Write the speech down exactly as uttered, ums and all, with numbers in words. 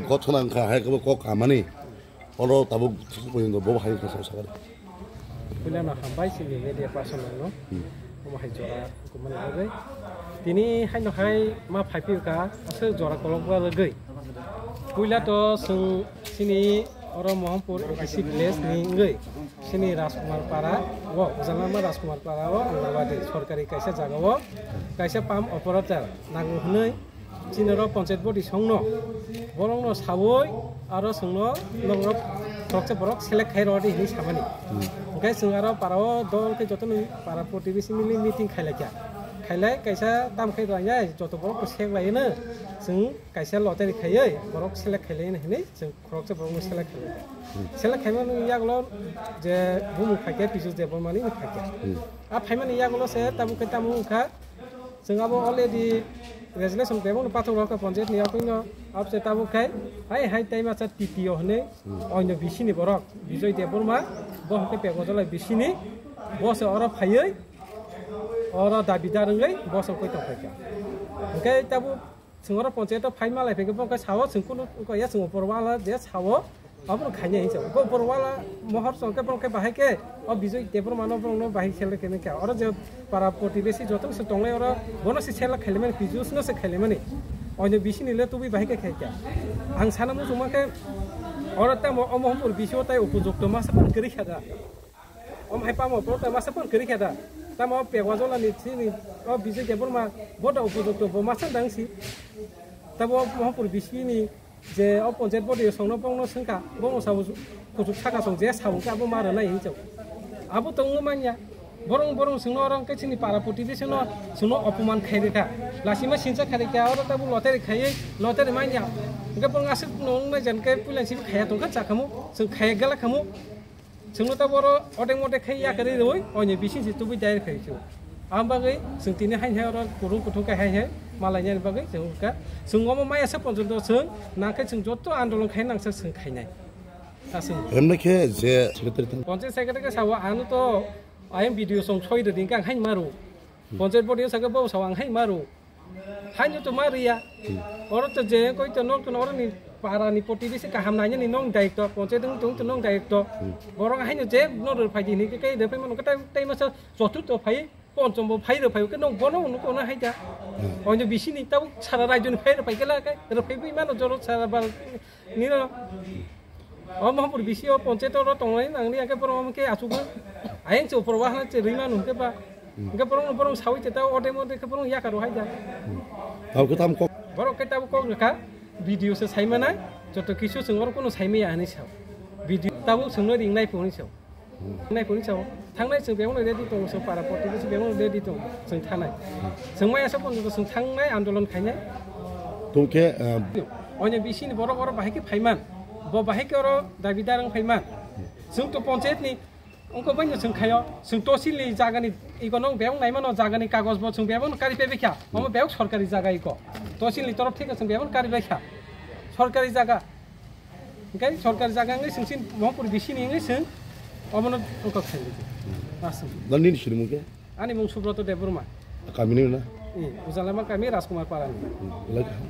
Kok sana wngkha, hai kebo kok kamani. Oro tabuk porjonto bo hai khe sakha. Puilano hambai chini media person rokno. Hmm. Omo hai jora kumani bagwi. Tini haino hai ma phaiphio kha, aswk jora kolokma rwgwi. Puila to chwng chini oro Mohampur A D C village ni wngwi. Chini Rajkumar Para o, Ujalama Rajkumar Para o, Anganwadi sorkari kaisa jaga o, kaisa pump operator nango hwnwi chini oro panchayat body songno, borokno sawi aro chwngno nongrok khoroksa borok select khai rw di hwnwi samani. Hmm. Hwnkhe chwng aro para o dol khe jotono para protibesi mili meeting khailaikha. Khailai kaisa tam khai rwlainai joto borok select laino chwng kaisa lottery khaiwi borok select khailaino hwnwi chwng khoroksa borokno select khailai. Hmm. Select khaimani yagulo je bumung phaikha, Pijus Debbarmani phaikha. Hmm. A phaimani yagulo se tabuk khe tamo wngkha, chwng abo already resolution bebakno pathok rwkha panchayat ni yagulo, abse tabuk khai hai hai tai masa T T O hwnwi. Hmm. Oino bisini borok Bijoy Debbarma, bo hwnkhe Pekbojolai bisini, bo se oro phaiwi oro dabidar wngwi bo se koi tongphaikha. Hwnkhe tabuk Chwng oro panchayat o phai malai phaikhe, bo khe sao chwng kunu wngkha ya, chwng upor wala je sao, abono khainai hinwi sao. Bo upor wala mohor chwng khe, bo khe bahai khe, o Bijoy Debbarma no borokno bahai select khainai kha. Oro je para protibesi joto se tongnai oro, bono se select khailaimani, Pijus no se khailaimani. Oino bisini le tubui bahai khe khai kha. Ang sana muchungma khe, oro tamo o Mohampur bisio tai upojukto masa phano kwrwi kha da. Om hai pamo pro ta masa phone kwrwi kha da. Tamo Pekbojolani chini o Bijoy Debbarma bo da upojukto bo masa dang si. Tabo Mohampur bisini je o panchayat body songno bongno swngkha, bongno sabo kuchuk saka song je sabo khe abo ma rwnai hinwi chao. Abo tongno manya. Borong borong songno orang khe chini para protibesi no songno opoman khai rikha. Lasima sincha khai rikha, oro tabo lottery khaiwi lottery manya. Hwnkhe borong aswk nung nai jan khe puila simi khaya tongkha chakhamu, chwng khaya gala khamu. Chwngno ta boro odek modek khai yakarwi rwi, oini bising se tubui direct khai chwng. Ang bagwi chwng tini hain hai oro kurung kuthung khai hai hai malainani bagwi chwng wngkha. Chwng omo maya se porjonto chwng nangkhe chwng joto andolon khai nangsa chwng khainai. Aswk. Emne khe je secretary thang. Panchayat secretary khe sao, ano to ayang B D O song soi rwdi, hwnkhe ang hain maru. Panchayat body o sakhe bo sao ang hai maru. Haino to ma riya. Hmm. Oro to je koi to nok to oro ni para ni protibesi kaham nainani nong daityo, panchayat wng tong to nong daityo. Hmm. Borok haino je no rw phai di ni ke rw phai mano kata tai masa chotu to phai, ponchom bo phai rw phai ke nong bono no kono hai da. Hmm. Oino bisini tabuk sara rajyo ni phai rw phai ke la ke rw phai bi mano joro sara bal Nino. O Mohampur bisi o panchayat oro tongnai nangni, hwnkhe borok omo khe achukgo. Ayang se upor wahana se rima nung khe ba. Hwnkhe borok no borok sawi te ta ode mode khe borok yakar hai ja. Tamo khe tamo kok. Borok khe tamo kok rwkha. B D O se saimana, joto kisu chwng oro kono saimaya hinwi sao. B D O tabuk chwngno ringnai phunwi sao. Nai kuni sao, thangnai chwng bebakno ready tongo, chwng para protibesi bebakno ready tongo, chwng thanai. Chwng maya sa porjonto chwng thangnai, andolon khainai. Tongkhe, ah, Oino bisini borok oro bahai khe phaiman, bo bahai khe oro dabidar wng phaiman. Chwng to panchayat ni wngkha baino chwng khaio, chwng tosil ni jaga ni iko nong bebak naimano, jaga ni kagoj bo chwng bebakno kari pebekha, omo bebak sorkari jaga iko. Tosil ni torof theke chwng bebakno kari baikha. Sorkari jaga. Hwnkhe sorkar jaga wngwi chwng chini Mohampur bisini wngwi chwng omono wngkok sai rwdi. Aswk. Nang nini sinimung khe? Ani mung Subroto Debbarma. Kami ni na? Ee, Ujalama kami Rajkumar Parani. Hmm, belai kaham.